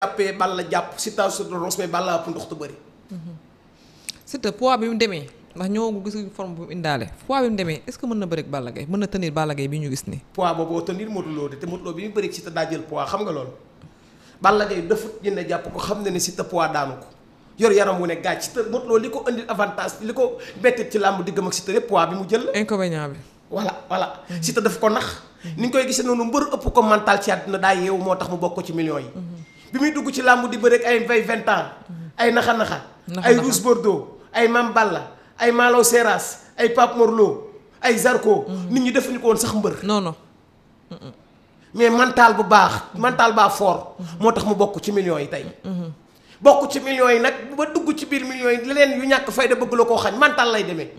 jàppee Balla jàpp Siteu sur le ros mais Balla ëpp ndox tu bëri. Siteu poids bi mu demee ndax ñoo gis forme bu mu indaale poids bi mu demee est-ce que mën na bëreeg Balla Gaye mën na tenir Balla Gaye bi ñu gis nii. poids booboo tenir Modou Lo de te Modou Lo bi mu bëreeg Siteu daa jël poids xam nga loolu. Balla Gaye dafut jënd jàpp ko xam ne ne Siteu poids daanu ko yor yaram wu ne gaaj Siteu Modou Lo li ko indil avantage li ko bettit ci làmb diggam ak Siteu yëpp poids bi mu jël la. inconvénient bi. voilà Siteu daf ko nax. ni ñu koy gisee noonu mbër ëpp ko mental ci àddina daa yeewu moo tax mu bokk ci millions yi. bi muy dugg ci làmb di bëreeg ay 20 ans. ay naxa ay Rouge Bordeaux ay Mam Balla ay Malaw Seras ay Pape Morlo ay Zarko. nit ñi defuñu ko woon sax mbër. non. mais mental bu baax mental baa fort. moo tax mu bokk ci millions yi tey. bokk ci millions yi nag ba dugg ci biir millions yi leneen yu ñàkk fayda bëgg la koo xañ mental lay demee.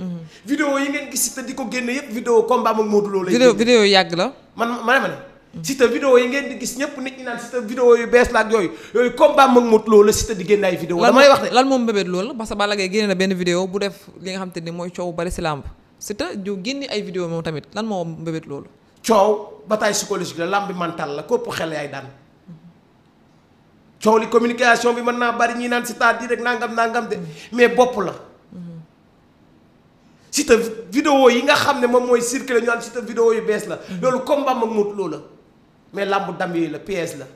vidéo yi ngeen gis Siteu di ko génne yëpp vidéo combat ak Modou Lo lay génne. vidéo yàgg la. ma ne Siteu vidéo yi ngeen di gis ñëpp nit ñi naan Siteu vidéo yu bees la ak yooyu combat ak Modou Lo la Siteu di génne ay vidéo damay wax de lan moom mbébét loolu parce que Balla Gaye génne na benn vidéo bu def li nga xam te ni mooy coow bari si làmb Siteu ju génne ay vidéo moom tamit lan moo mbébét loolu. coow bataille psychologique la làmb bi mental la képp xel yaay daan coow li communication bi mën naa bari ñi naan c'est-à-dire rek nangam de mais bopp la. Siteu vidéo yi nga xam ne moom mooy circulé ñu naan Siteu vidéo yu bees la. loolu combat ak Modou Lo la mais làmb dam yi la pièce la.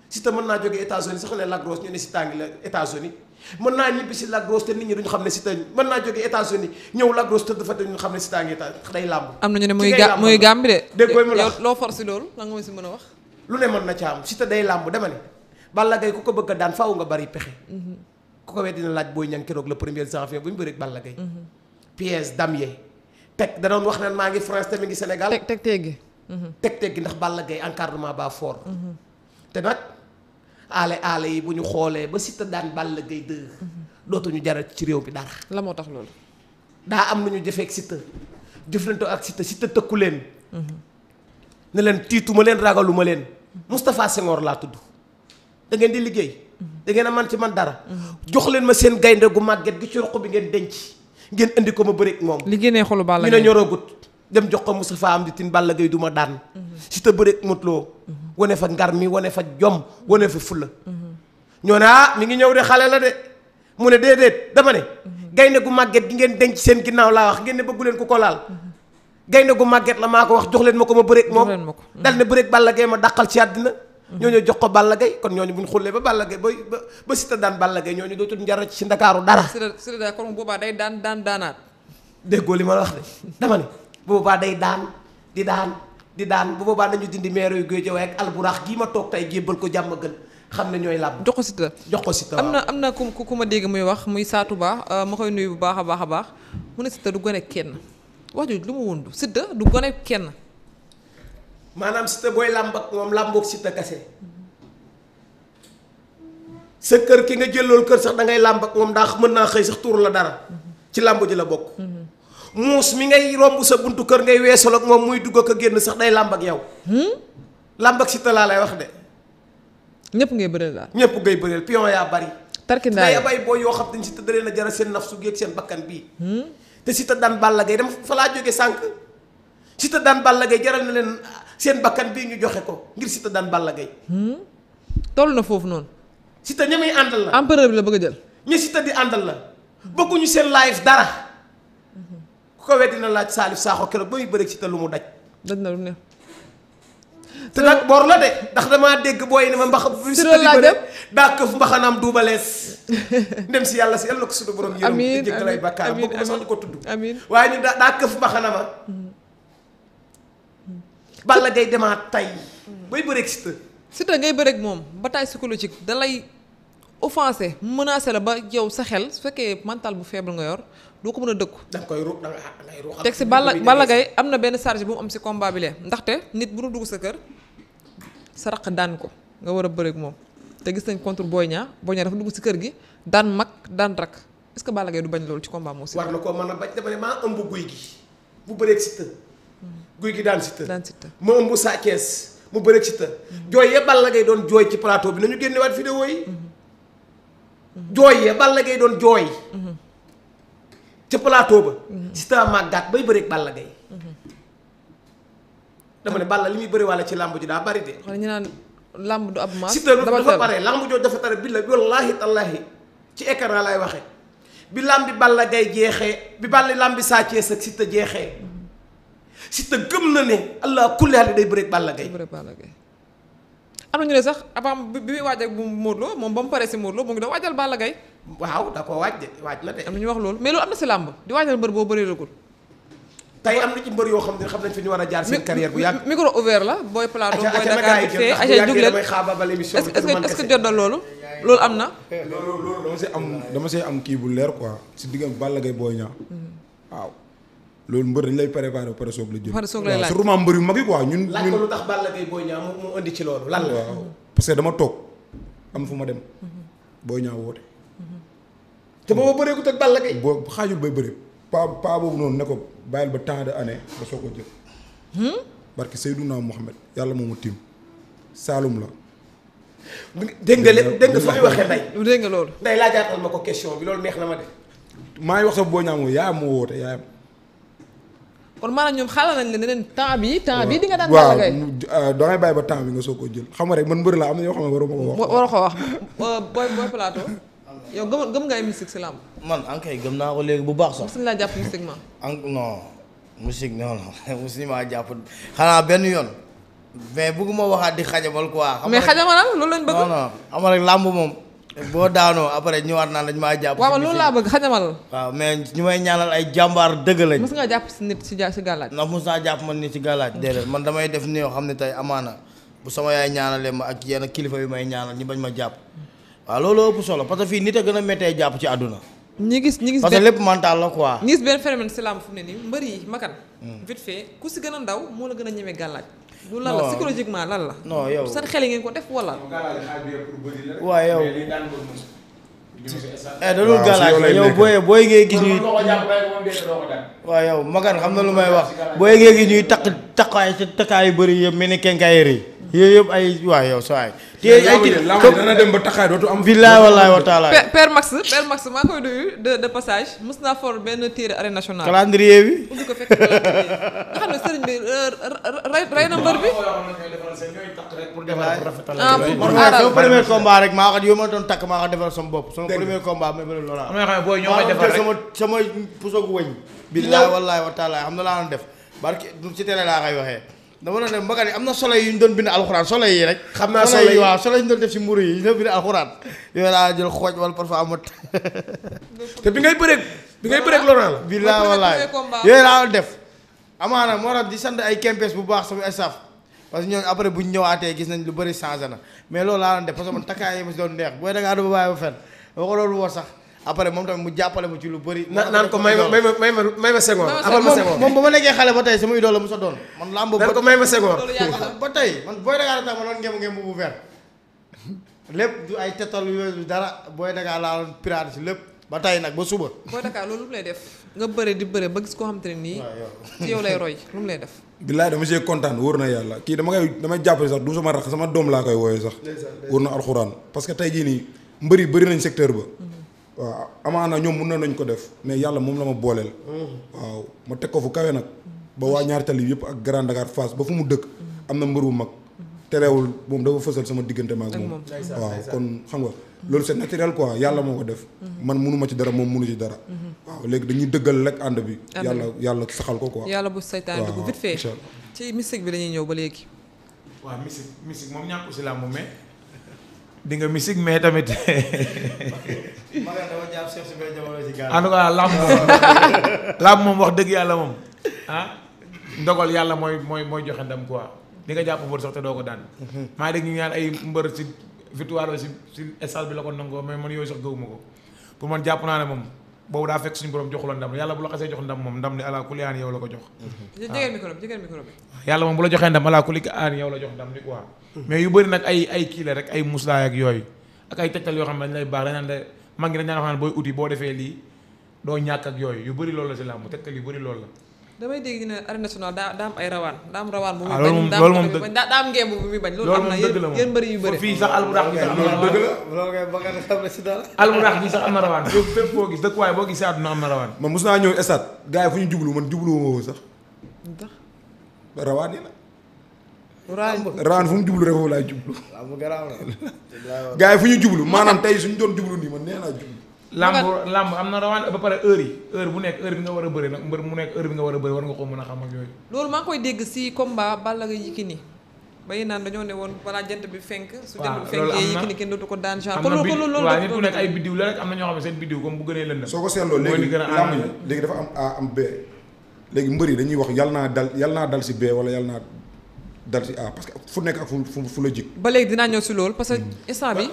Siteu mën naa jógee États-Unis sax ne Lac Rose ñu ne Siteu ngi la États-Unis mën naa ñibbi si Lac Rose te nit ñi duñu xam ne Siteu mën naa jógee États-Unis ñëw Lac Rose te dafa ñu xam ne Siteu ngi day làmb. am na ñu ne muy Gàmbi de. déggoo mu la loo force loolu la nga ma si mën a wax. lu ne mën na ca am Siteu day làmb dama ne Balla Gaye ku ko bëgg a daan faaw nga bari pexe. ku ko wet dina laaj Boy Niang keroog le 1er janvier bu ñu bëreeg Balla Gaye. pièce dam yee teg da doon wax naan maa ngi France te mi ngi Sénégal. teg teggi. teg ndax Balla Gaye encadrement baa fort. te nag aale yi bu ñu xoolee ba Siteu daan Balla Gaye 2. dootuñu jaral ci réew bi dara. la moo tax loolu. daa am nu ñu jëfee ak Siteu jëflante ak Siteu tëkku leen. ne leen tiituma leen ragaluma leen. Moustapha Senghor laa tudd. da ngeen di liggéey. da ngeen a man ci man dara. jox leen ma seen gaynde gu màgget gi ci roq bi ngeen denc. ngeen indi ko ma bëreeg moom. li génnee xolu Balla ñu Gaye ne ñoroogut dem jox ko Moustapha am di tin Balla Gaye du ma daan. Siteu bëreeg Modou Lo wane fa ngar mi wane fa jom wane fa fulla. ñoo ne mi ngi ñëw de xale la de mu ne déedéet dama ne. gaynde gu màgget gi ngeen denc seen ginnaaw laa wax ngeen ne bëggu leen ku ko laal. gaynde gu màgget la maa ko wax jox leen ma ko ma bëreeg moom. dal ne bëreeg Balla Gaye ma dàqal ci àddina. ñooñu jox ko Balla Gaye kon ñooñu bu ñu xullee ba Balla Gaye ba Siteu daan Balla Gaye ñooñu dootul njar ci Ndakaaru dara. Siteu daal kon boobaa day daanaat. déggoo li ma la wax de dama ne boobaa day daan bu boobaa nañu dindi meero yu Guédiawaye ak alburax gii ma toog tey jébbal ko jàmm gën xam ne ñooy làmb. jox ko Siteu am na ku ma dégg muy wax muy Satou Ba ma koy nuyu bu baax a baax mu ne Siteu du gone kenn wax jooju lu mu wundu Siteu du gone kenn. maanaam Siteu booy làmb ak moom làmboog Siteu kase sa kër ki nga jël loolu kër sax da ngay làmb ak moom ndax mën naa xëy sax tuur la dara ci làmb ji la bokk. muus mi ngay romb sa buntu kër ngay weesal ak moom muy dugg ak a génn sax day làmb ak yow. làmb ak Siteu laa lay wax de. ñëpp ngay bëreel daal. ñëpp ngay bëreel pion yaa bari. tarkindaa yi bay boo yoo xam te ni Siteu da leen a jaral seen nafsu gi ak seen bakkan bii. te Siteu daan Balla Gaye dama fa laa jógee sànq. Siteu daan Balla Gaye jaral na leen seen bakkan bii ñu joxe ko ngir Siteu daan Balla Gaye. toll na foofu noonu. Siteu ña muy àndal la. empereur bi la bëgg a jël. ña Siteu di àndal la. bëgguñu seen live dara. ku ko weddi na laaj Salif Sakho keroog ba muy bëreeg Siteu lu mu daj. daj na lu ne. te nag bor la de ndax damaa dégg booy ne ma Siteu laa dem daa këf mbaxanaam duubalees. dem si yàlla na ko suñu borom yërëm. amiin di jëkk lay bàkkaar bëgg ma sax di ko tudd. amiin waaye ñu daa këf mbaxanama. Balla Gaye demaat tay bay bëreeg Siteu. Siteu ngay bëreeg moom bataille psychologique da lay offensé menacé la ba yow sa xel su fekkee mental bu faible nga yor doo ko mën a dëkku. da nga koy ruux da ngay ruuxal. teg si Balla Gaye am na benn charge bu mu am si combat bi lee ndaxte nit bu nu dugg sa kër sa raq daan ko nga war a bëreeg moom te gis nañ contre Boy Niang dafa dugg si kër gi daan mag daan rak est-ce que Balla Gaye du bañ loolu ci combat moo si. war na koo mën a bañ dama ne maa ëmb guy gi bu bëreeg Siteu. guy gi daan Siteu. ma ëmb Sa Thiès mu bëreeg Siteu. jooy ya Balla Gaye doon jooy ci plateau bi nañu génnewaat vidéo yi. jooy ya Balla Gaye doon jooy. ca plateau ba. Siteu màggaat bay bëreeg Balla Gaye. dama ne Balla li muy bëri walla ci làmb ji daa bari de. ñu naan lamb du ab maas. Siteu dafa pare lamb jooju dafa pare bi la wallaahi tallaahi ci écran lay waxee bi lamb bi Balla Gaye jeexee bi lamb bi Sa Thiès ak Siteu jeexee Siteu gëm na ne allah kulli haal day bëreeg Balla Gaye. am na ñu ne sax avant bi muy waajal bu Modou Lo moom ba mu paree si Modou Lo mu ngi doon waajal Balla Gaye. waaw da koo waaj de waaj na de. am na ñu wax loolu mais loolu am na si làmb di waajal mbër boo bëree ragul. tey am na ci mbër yoo xam ne xam nañ fi ñu war a jaar seen carrière bu yàgg. micro ouvert la booy plateau booy Dakar fee aca jug leen est-ce que jot na loolu am na. loolu dama see am kii bu leer quoi si diggante Balla Gaye Boy Niang waaw. loolu mbër dañ lay préparé ba pare soog la jël. pare soog lay laaj surtout mbër yu mag yi quoi ñun. laaj ko lu tax Balla Gaye Boy Niang mu indi ci loolu lan la. waaw parce que dama toog am fu ma dem. Boy Niang woote. te booba bëree ko teg Balla Gaye. boo xaajul bay bëri. paa boobu noonu ne ko bàyyil ba temps de année ba soog ko jël. barke Seydouna Mohamed yàlla moomu tiim Saalum la. dégg nga lépp dégg nga fa muy waxee nday. dégg nga loolu. nday laajaatal ma ko question bi loolu neex na ma de. maa ngi wax sax Boy Niang mooy yaayam moo woote yaayam. kon maanaam ñoom xaaral nañ leen ne temps bi di nga daan Balla Gaye. waaw dangay bàyyi ba temps bi nga soog ko jël xam nga rek man mbër la am na yoo xam ne waruma ko wax. waroo ko wax booy plateau. yow gëm nga ay mystique si làmb. man ankay gëm naa ko léegi bu baax sax. mosuñ laa jàpp mystiquement. non musique non mosuñu maa jàpp xanaa benn yoon. mais bëgguma waxaat di xajamal quoi. mais xajamalal loolu lañ bëgg. non ama rek làmb moom. boo daanoo après ñëwaat naan dañ maa jàpp. waaw loolu laa bëgg xajamalal. waaw mais ñu may ñaanal ay jàmbaar dëgg lañ. mos nga jàpp si nit si gàllaaj. ndax mos naa jàpp man nit si gàllaaj déedéet man damay def ni yoo xam ne tey amaana bu sama yaay ñaanalee ma ak yenn kilifa yu may ñaanal ñi bañ ma jàpp. waaw loolu ëpp solo parce que fii nit a gën a méttee jàpp ci àdduna. ñi gis parce que lépp mental la quoi. ñi gis benn phénomène si làmb fu mu ne nii mbër yi makan vite fait ku si gën a ndaw moo la gën a ñeme gàllaaj. du lan la psychologiquement lan la. non yow seen xel yi ngeen ko def wala. waaw yow. dalul gàllaaj la yow booy ngay gis ñuy. waaw yow makan xam na lu may wax. booy ngay gis ñuy takkaay ci takkaay yu bëri yëpp mel ni kenkaayeri yooyu yëpp ay waaw yow saa yi. dana dem ba taxaay dootu am. billaay wallaay wa taala. Père Max maa koy nuyu de passage mës naa for benn téere arène nationale. calendrier bi. ubbi ko fekk calendrier nga xam ne sëriñ bi rey na mbër bi. sama premier combat rek maa ko yow ma doon takk maa ko defal sama bopp. sama premier combat ma bëri loola. am na xam ne booy ñoo may defal rek sama pusogu wëñ. billaay wallaay wa taala xam na laa doon def barki ci télé laa koy waxee. dama doon def mbakar yi am na solo yi ñu doon bind alxuraan solo yi rek. xam naa solo yi waaw solo yi ñu doon def si mburu yi ñu doon bind alxuraan. yooyu laa jël xooj wala parfois amat. te bi ngay bëreeg Laurent la. billaay wallaay yooyu laa doon def. amaana moo tax di sant ay kempes bu baax sama staff parce que ñooñu après bu ñu ñëwaatee gis nañ lu bëri changé na mais loolu laa doon def parce que man takkaay yi ma si doon neex booy da ngaa doon bàyyi ba fen boo ko doon woo sax. après moom tamit mu jàppale ma ci lu bëri. naan ko may ma Senghor. abal ma Senghor moom ba ma nekkee xale ba tey sama idole la mu sa doon. man lamb naan ko may ma Senghor. ba tey man booy Dakar tax ma doon ngemu bu vert lépp du ay tetal yooyu dara booy Dakar laa doon pirate si lépp ba tey nag ba suba. booy Dakar loolu lu mu lay def nga bëre di bëre ba gis koo xam te ne nii. ci yow lay roy lu mu lay def. billaay dama see kontaan wóor na yàlla kii damay jàppale sax du sama rax sama doom laa koy wooyee sax. wóor na alxuraan parce que tey jii nii mbër yi bëri nañ secteur ba. waaw amaana ñoom mun nañ ko def mais yàlla moom la ma booleel. waaw ma teg ko fu kawe nag. ba waa ñaari tali yëpp ak Grand Dakar Fass ba fu mu dëkk. am na mbër bu mag. terewul moom dafa fësal sama diggante ma ak moom. waaw kon xam nga loolu c'est naturel quoi yàlla moo ko def. man munuma ci dara moom munu ci dara. waaw léegi dañuy dëggal rek ànd bi. yàlla saxal ko quoi. yàlla bu saytaan dugg vite fait ci mystique bi dañuy ñëw ba léegi. waaw mystique moom ñàkku si làmb mais. di nga musique mais tamit. en tout cas làmb moom wax dëgg yàlla moom ndogal yàlla mooy joxe ndam quoi di nga jàpp mbër sax te doo ko daan. maa ngi dégg ñu ñaan ay mbër si victoire la si stade bi la ko nangoo mais man yooyu sax gëwuma ko pour man jàpp naa ne moom boobu daa fekk suñu borom joxu la ndam yàlla bu la xasee jox ndam moom ndam ni ala kulli aan yow la ko jox. jëgeen micro bi. yàlla moom bu la joxee ndam ala kulli aan yow la jox ndam ni quoi. mais yu bëri nag ay kii la rek ay muslaay ak yooyu ak ay tegtal yoo xam ne dañ lay baax dañ naan de mag ngi dañ daan wax naan booy uti boo defee lii doo ñàkk ak yooyu yu bëri loolu la si làmb tegtal yu bëri loolu la. damay dégg ñu ne arène nationale daa am ay rawaan daa am rawaan bu muy bañ loolu moom dëgg daa am ngemb bu muy bañ loolu am na yéen bëri yu bëri fii sax almurax gi sax am na rawaan loolu ngay bëgg a xam si dara almurax gi sax am na rawaan fépp foo gis dëkkuwaay boo gisee àdduna am na rawaan man mos naa ñëw stade gars yi fu ñu jublu man jublu woo sax rawaan yi la rawaan fu mu jublu rek foofu laay jublu. lamb garaaw na. gars yi fu ñu jublu maanaam tey suñu doon jublu nii man nee naa jublu. lamb am na rawaan ba pare heure bu nekk heure bi nga war a bëri nag mbër mu nekk heure bi nga war a bëri war nga ko mën a xam ak yooyu. loolu maa ngi koy dégg si combat Balla Gaye Yékini ba yéen naan dañoo ne woon balaa jant bi fenk. su jant bi fenkee Yékini kenn dootu ko daan genre. kon loolu waaw nit ku nekk ay biddiw la rek am na ñoo xam ne seen biddiw comme bu gënee lëndëm. soo ko seetloo léegi lamb yi léegi dafa am A am B léegi mbër yi dañuy wax yal naa dal si B wala yal naa dal si A parce que fu nekk ak fu la jik ba léegi dinaa ñëw si loolu parce que instant bi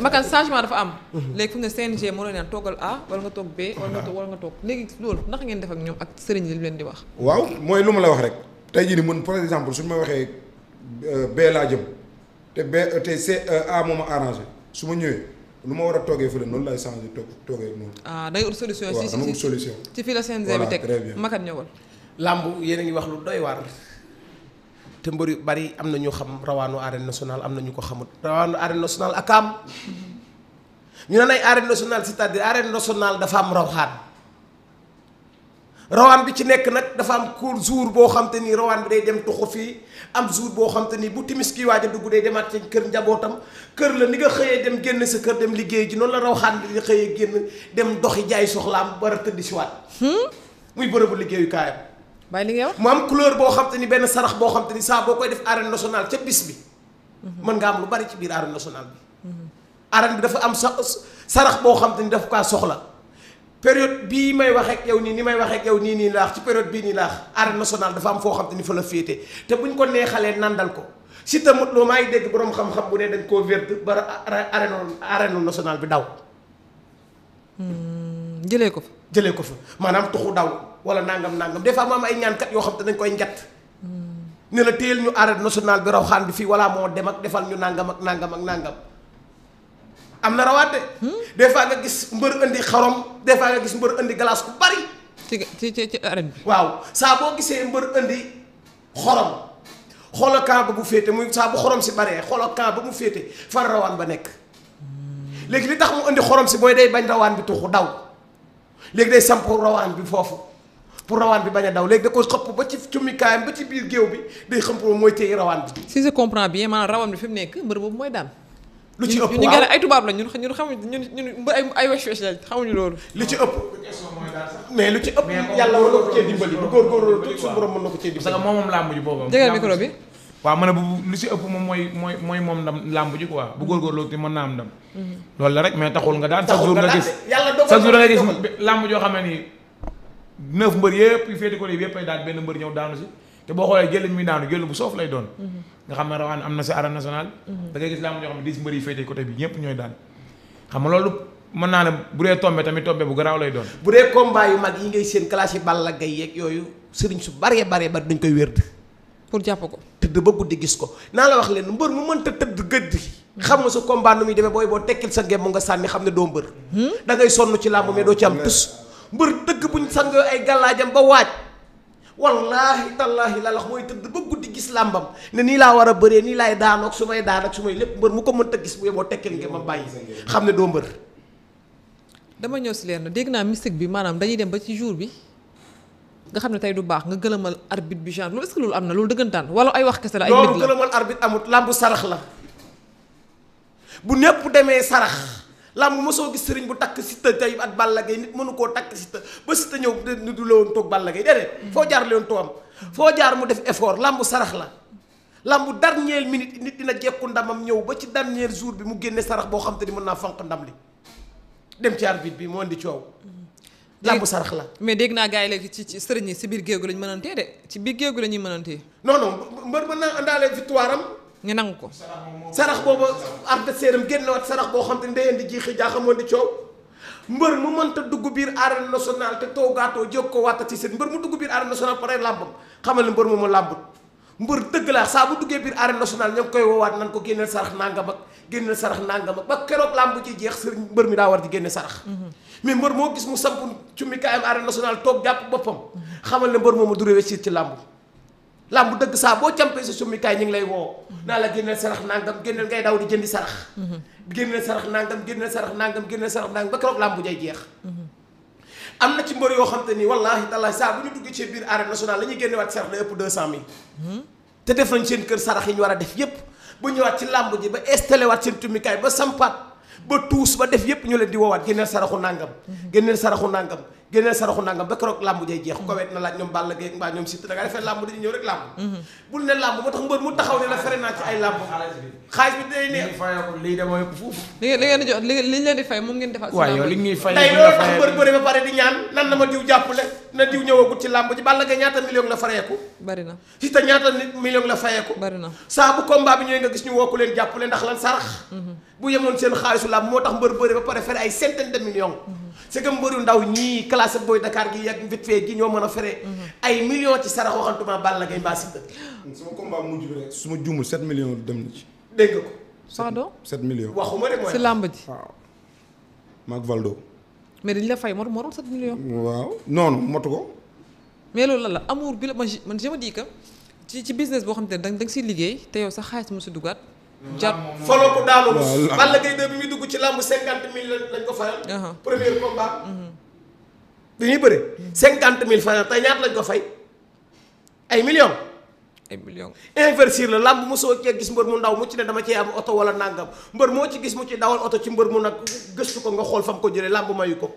makan changement dafa am léegi fu mu ne CNG moo leen naan toogal A wala nga toog B wala nga toog léegi loolu naka ngeen def ak ñoom ak sëriñ li leen di wax waaw mooy lu ma la wax rek tey jii ni mën par exemple suñu ma waxee B laa jëm te C A moo ma arrangé su ma ñëwee lu ma war a toogee fële noonu lay changé toogee noonu. day ut solution. waaw dama ut solution. ci fii la CNG bi teg makat ñëwal. làmb yéen a ngi wax lu doy waar te mbër yu bari am na ñu xam rawaanu arène nationale am na ñu ko xamut. rawaanu arène nationale ak am ñu ne ay arène nationale c'est-à-dire arène nationale dafa am rawaan bi ci nekk nag dafa am cour jour boo xam te ni rawaan bi day dem tuxu fii am jour boo xam te ni bu timis kii waaj a dugg day demaat ci kër njabootam kër la ni nga xëyee dem génn sa kër dem liggéey ji noonu la rawaan bi di xëyee génn dem doxi jaay soxlaam war a tëddi si waat muy bërëbu liggéeyu kaayam bàyyi li ngay wax mu am couleur boo xam te ni benn sarax boo xam te ni saa boo koy def arène nationale ca bis bi mën nga am lu bari ci biir arène nationale bi arène bi dafa am sarax boo xam te ni dafa kaa soxla période bii may wax ak yow nii ni may wax ak yow nii laax ci période bii nii laax arène nationale dafa am foo xam te ni fa la féete te buñ ko neexalee nandal ko si tamit loo maa ngi dégg boroom xam-xam bu ne dañ koo verte ba arène nationale bi daw jëlee ko fa maanaam tuxu daw wala nangam des fois mu am ay ñaankat yoo xam te dañ koy njatt ne la téyel ñu arène nationale bi raw xaan bi fii wala moo dem ak defal ñu nangam am na rawaat de des fois nga gis mbër indi xorom des fois nga gis mbër indi glace ku bari ci arène bi waaw saa boo gisee mbër indi xorom xoolal camp ba bu féete muy saa bu xorom si baree xoolal camp ba mu féete far rawaan ba nekk léegi li tax mu indi xorom si mooy day bañ rawaan bi tuxu daw léegi day samp rawaan bi foofu pour rawaan bi bañ a daw léegi da ko xëpp ba ci cummikaayam ba ci biir géew bi day xëpp mooy téye rawaan bi si je comprends bien maanaam rawaan bi fi mu nekk mbër boobu mooy daan lu ci ëpp ñu ngi ay tubaab la ñun xamuñu ñun ay wesh lañ xamuñu loolu. lu ci ëpp mais lu ci ëpp yàlla mën na ko cee dimbali bu góorgóorlu tuuti suñu borom mën na ko cee dimbali. parce que moom làmb ji boobam. jégal micro bi. waaw ma ne bu lu ci ëpp moom mooy moom ndam làmb ji quoi bu góorgóorlu te mën naa am ndam. loolu la rek mais taxul nga daan. chaque jour nga gis chaque jour nga gis làmb joo xam ne nii 9 mbër yëpp yu féete ko nii yëpp ay daan benn mbër ñëw daanu si te boo xoolee jël mi daanu jël bu soof lay doon nga xam ne rawaan am na si arène nationale da ngay gis laa ñoo xam ne 10 mbër yi féetee côté bi ñëpp ñooy daan xam nga loolu mën naa ne bu dee tombé tamit tombé bu garaaw lay doon bu dee combat yu mag yi ngay seen classe yi Balla Gaye yeeg yooyu sëriñ su baree bari dañ koy wérd pour jàpp ko tëdd ba guddi gis ko naa la wax leen mbër mu mënta tëdd gëddi xam nga sa combat nu muy demee boo tekkil sa ngem mu nga sànni xam ne doo mbër da ngay sonn ci làmb mais doo ci am tus mbër dëgg buñ sang ay gàllaajam ba waaj wallaahi tallaahi la wax mooy tëdd ba guddi gis làmbam ne nii laa war a bëree nii laay daanoo ak su may daan ak su may lépp mbër mu ko mënta gis bu yeboo tekkil ngeen ma bàyyi xam ne doo mbër. dama ñëw si leen dégg naa mystique bi maanaam dañuy dem ba ci jour bi nga xam ne tey du baax nga gëlëmal arbitre bi genre loolu est-ce que loolu am na loolu dëggantaan wala ay wax kese la. ay mbir la loolu gëlëmal arbitre amut làmbu sarax la bu ñépp demee sarax. làmb mosoo gis sëriñ bu takk Siteu tey at Balla Gaye nit mënu koo takk Siteu ba Siteu ñëw du la woon toog Balla Gaye déedéet foo jaar lewoon toog am foo jaar mu def effort làmb sarax la làmb dernière minute nit dina jekku ndamam ñëw ba ci dernier jour bi mu génne sarax boo xam te ni mën naa fanq ndam li dem ci arbitre bi moo indi coow làmb sarax la mais dégg naa gars yi léegi ci sëriñ yi si biir géew gi lañu mënantee de ci biir géew gi la ñuy mënantee non mbër mën naa àndaale victoire am ñu nangu ko sarax boobu adversaire am génn waat sarax boo xam te ni day indi jiixi jaa xamoon di coow mbër mu mënta dugg biir arène nationale te toogaatoo jóg ko waata ci seen mbër mu dugg biir arène nationale pare làmbam xamal ne mbër moomu làmbut mbër dëgg laa saa bu duggee biir arène nationale ñoo ngi koy woowaat nan ko génneel sarax nangam ak génneel sarax nangam ak ba keroog làmb ci jeex sëriñ mbër mi daa war di génne sarax mais mbër moo gis mu samp cummi kaayam arène nationale toog jàpp boppam xamal ne mbër moomu du réussir ci làmb làmb dëgg saa boo campee sa summikaay ñu ngi lay woo naa la génneel sarax nangam génneel ngay daw di jëndi sarax génneel sarax nangam génneel sarax nangam génneel sarax nangam ba keroog làmb jay jeex am na ci mbër yoo xam te ni wallaahi tallaahi saa bu ñu duggee ci biir arène nationale la ñuy génnewaat sarax la ëpp 200000 te def nañ seen kër sarax yi ñu war a def yépp ba ñëwaat ci làmb ji ba installé waat seen tumikaay ba sampaat ba tuus ba def yépp ñu leen di woowaat génneel saraxu nàngam génneel saraxu nàngam génneel saraxu nàngam ba keroog làmb jay jeex ko wet na laaj ñoom Balla Gaye mbaa ñoom Siteu da nga defee làmb dañu ñëw rek làmb bul ne làmb moo tax mbër mu taxaw ne la fere naa ci ay làmb xaalis bi day ne lii de mooy fuuf. li ngeen di jox li leen di fay moom ngeen defal. waaw yow li ñuy fay tey loolu tax mbër bëri ba pare di ñaan nan na ma diw jàppale na diw ñëwagut ci làmb ji Balla Gaye ñaata million la fayeeku bari na Siteu ñaata million la fayeeku bari na saa bu combat bi ñëwee nga gis ñu woo ku leen jàppale ndax lan sarax bu yemoon seen xaalisu làmb moo tax mbër bëri ba pare fere ay centaine de millions c'est que mbëru ndaw ñii classe Boy Dakar gi yàgg vite fait gi ñoo mën a fere ay millions ci sarax waxantuma Balla Gaye mbaa Siteu sama combat mujj bi rek su ma juumul 7 millions dem na ci. dégg nga ko pardon 7 millions. waxuma rek mooy si làmb ji waaw. maag Valdo. mais dañ la fay moo doon 7 millions. waaw noonu motu ko. mais loolu lan la amour bi la man je me dis que ci business boo xam te ne da nga siy liggéey te yow sa xaalis mu si dugaat. jar foloo ko daanu Balla Gaye 2 bi muy dugg ci làmb 50 000 lañ ko fayal. premier combat. bi ñuy bëre 50 000 fayal tey ñaata lañ ko fay ay millions. ay millions. investir la làmb mosoo cee gis mbër mu ndaw mu ci ne dama cee am oto wala nangam mbër moo ci gis mu ci dawal oto ci mbër mu nag gëstu ko nga xool fa mu ko jëlee làmb mayu ko.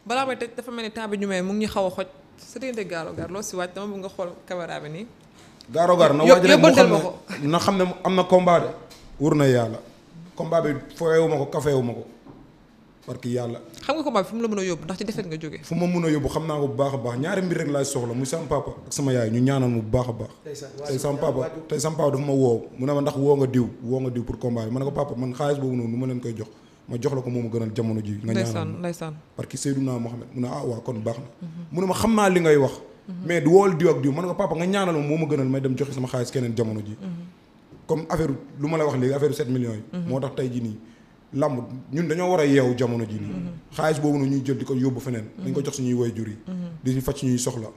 balaa may tëj dafa mel ni temps bi ñu may mu ngi ñu xaw a xoj sa diggante Garo Gare loo si wàcc dama bëgg nga xool caméra bi nii. Garo Gare na waaj rek moo xam ne na xam ne am na combat de wur na yàlla combat bi fooyewu ma ko kafeewu ma ko parce que yàlla. xam nga combat bi fu mu la mën a yóbbu ndax ci defet nga jógee. fu ma mën a yóbbu xam naa ko bu baax a baax ñaari mbir rek laay soxla muy sama papa ak sama yaay ñu ñaanal mu bu baax a baax. tey sama papa dafa ma woo mu ne ma ndax woo nga diw pour combat bi ma ne ko papa man xaalis boobu noonu nu ma leen koy jox ma jox la ko moom a gënal jamono ji nga ñaanal ndeysaan parce que Seydouna Mohamed mu ne ah waaw kon baax na mu ne ma xam naa li ngay wax mais du wool diw ak diw ma ne ko papa nga ñaanal ma moo ma gënal may dem joxe sama xaalis keneen jamono ji comme affaire lu ma la wax léegi affaire 7 millions yi moo tax tey ji nii lamb ñun dañoo war a yeewu jamono ji nii xaalis boobu noonu ñuy jël di ko yóbbu feneen dañ ko jox suñuy waajur yi di si faj suñuy soxla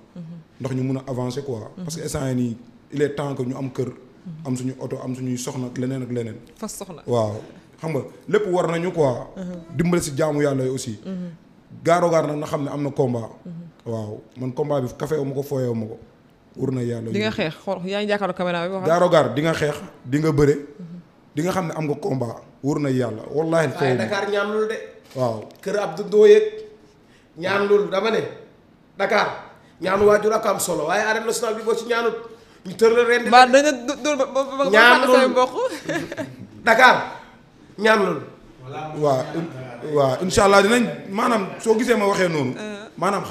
ndax ñu mun a avancer quoi parce que instant yi nii il est temps que ñu am kër am suñu oto am suñuy soxna ak leneen ak leneen fas soxna waaw xam nga lépp war nañu quoi dimbali si jaamu yàlla yi aussi Garo Gare nag na xam ne am na combat waaw man combat bi kafeewu ma ko fooyewu ma ko wur na yàlla di nga xeex xool yaa ngi jàkkaarloo caméra bi wax Garo Gare di nga xeex di nga bëre di nga xam ne am nga combat wóor na yàlla wallaahi. waaye Dakar ñaan loolu de. waaw kër Abdou Ndoye ñaan loolu dama ne Dakar ñaanu waajur ak am solo waaye arène nationale bi boo ci ñaanut ñu tër la ren. ba dañu dóor ba ñaan loolu Dakar ñaan loolu. waaw incha allah dinañ maanaam soo gisee ma waxee noonu maanaam.